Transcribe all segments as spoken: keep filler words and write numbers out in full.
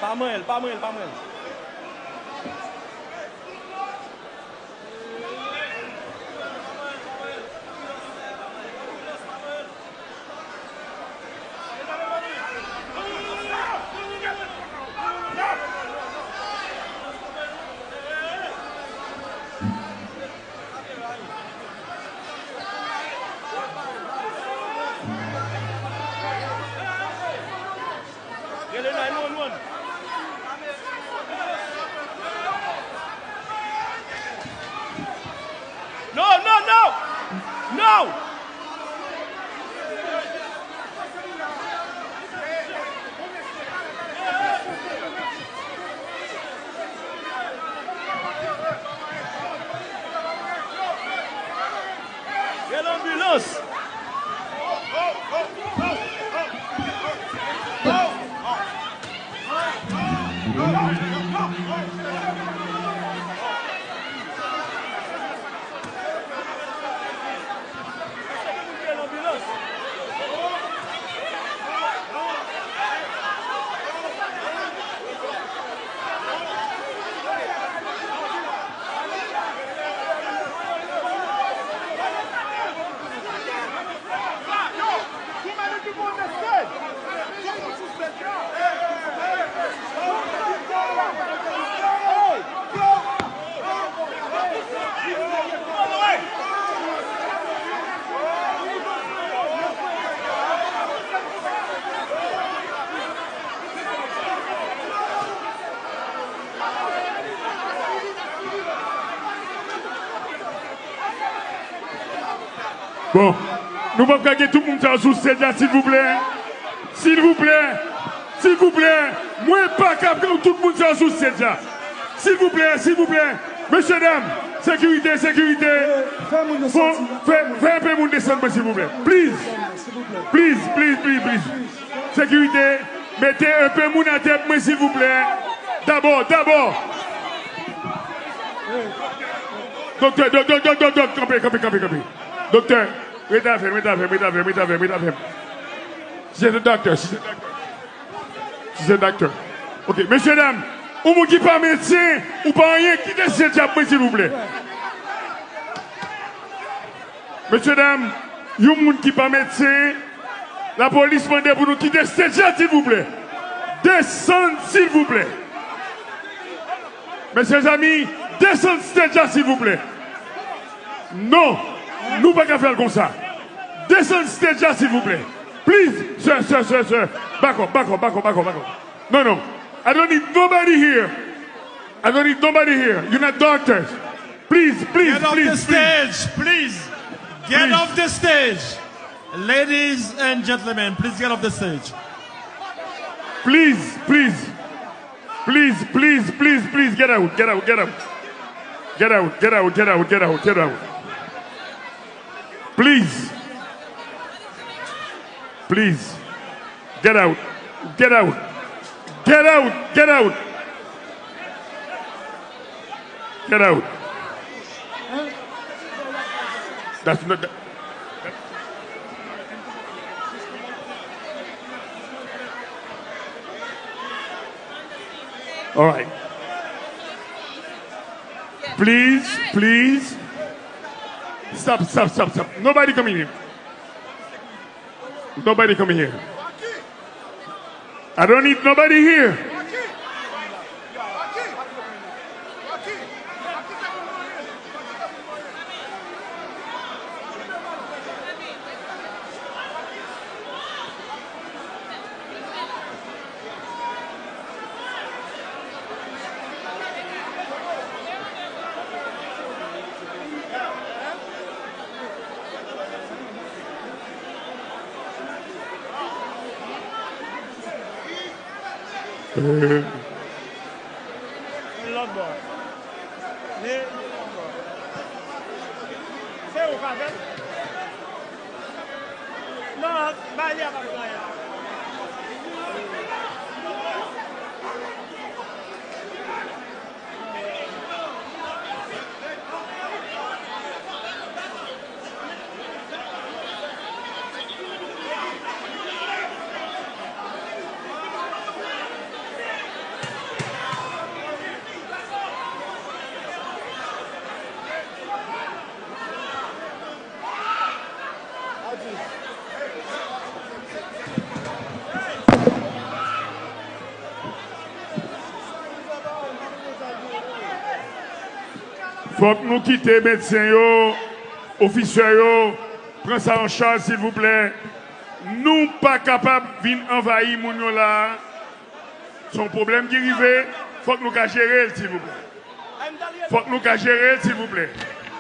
Pa manyen l, pa manyen l, pa manyen l. Rele nine one one. No, no, no! No! Rele anbilans! Bon, nou p ap ka gen tout moun sa yo sou stage la, silvouplè. Silvouplè. Silvouplè. Mwen pa ka pran tout moun sa yo sou stage la. Silvouplè, silvouplè. Mesye dam, sekirite, sekirite. Fè moun yo soti. Fè, fè enpe moun desann mwen, silvouplè. Please. Please, please, please, please. Sekirite, mete enpe moun atè pou mwen, silvouplè. Dabò, dabò. Doktè, dòk, dòk, dòk, dòk, dòk, kanpe, kanpe, kanpe, kanpe. Doktè, rete avè m, rete avè m, rete avè m, rete avè m, rete avè m. Si se doktè, si se doktè. Si se doktè. Ok, mesye dam, yon moun ki pa medsen, ou pa anyen, kite stage la pou mwen, silvouplè. Mesye dam, yon moun ki pa medsen, lapolis mande pou nou kite stage la, silvouplè. Desann, silvouplè. Mesyezanmi, desann stage la, silvouplè. Non, nou pa ka fè l konsa. Desann stage la, silvouplè. Please, sir, sir, sir, sir. Back up, back up, back up, back up, back up. Non, non. I don't need nobody here. I don't need nobody here. You're not doctors. Please, please, please, please. Get off the stage, please. Get off the stage. Ladies and gentlemen, please get off the stage. Please, please. Please, please, please, please, get out, get out, get out. Get out, get out, get out, get out, get out. Please. Please. Get out. Get out. Get out. Get out. Get out. That's not. All right. Please, please. Stop, stop, stop, stop. Nobody come in here. Nobody come in here. I don't need nobody here. Lòt bò. Li, li lòt bò. Se ou k avè l? Non, bay li a pa pou anyen. Fòk nou kite medsen yo, ofisè yo, pran sa an chaj, silvouplè. Nou pa kapab vin anvayi moun yo la a. Se yon pwoblèm ki rive, fòk nou ka jere l, silvouplè. Fòk nou ka jere l, silvouplè.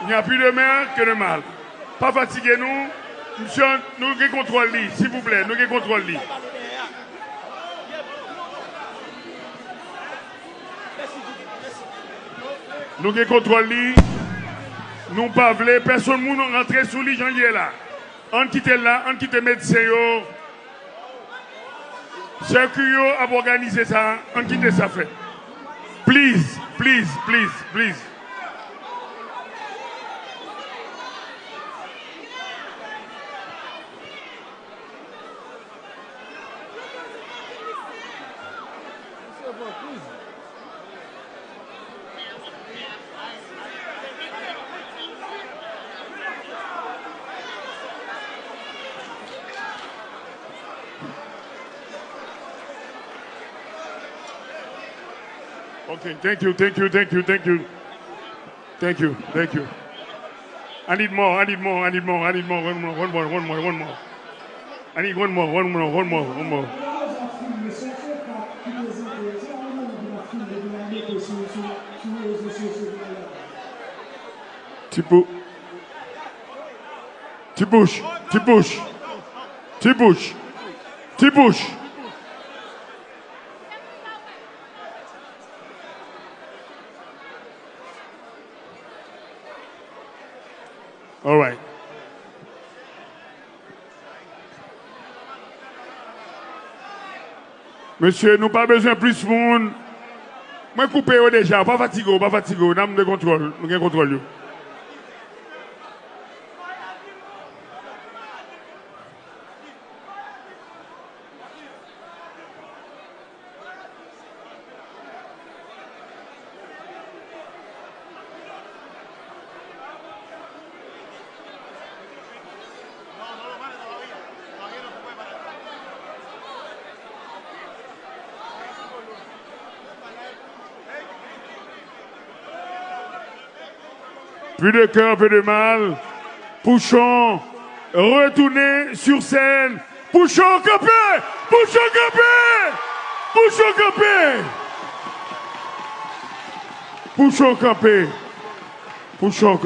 Il n'y a plus de mal que de mal. Pa fatige nou, misye, nou gen kontwòl li, silvouplè, nou gen kontwòl li. Nou gen kontwòl li. Nou pa vle pèsonn moun rantre sou li jan l ye la. Ann kite l la, ann kite medsen yo. Sèki yo ap òganize sa, ann kite sa fèt. Please, please, please, please. Okay, thank you, thank you, thank you, thank you. Thank you, thank you. I need more, I need more, I need more, I need more. One more, one more, one more, one more. I need one more, one more, one more, one more. Ti pou-, ti bouch, ti bouch, ti bouch, ti bouch. All right. Mesye, nou pa bezwen plis moun. Mwen koupe yo deja. Pa fatige w, pa fatige w. N ap gen kontwòl. Nou gen kontwòl yo. Plus de cœur, peu de mal. Pouchon, retounen sur scène. Pouchon kanpe! Pouchon kanpe! Pouchon kanpe! Pouchon kanpe! Pouchon kanpe!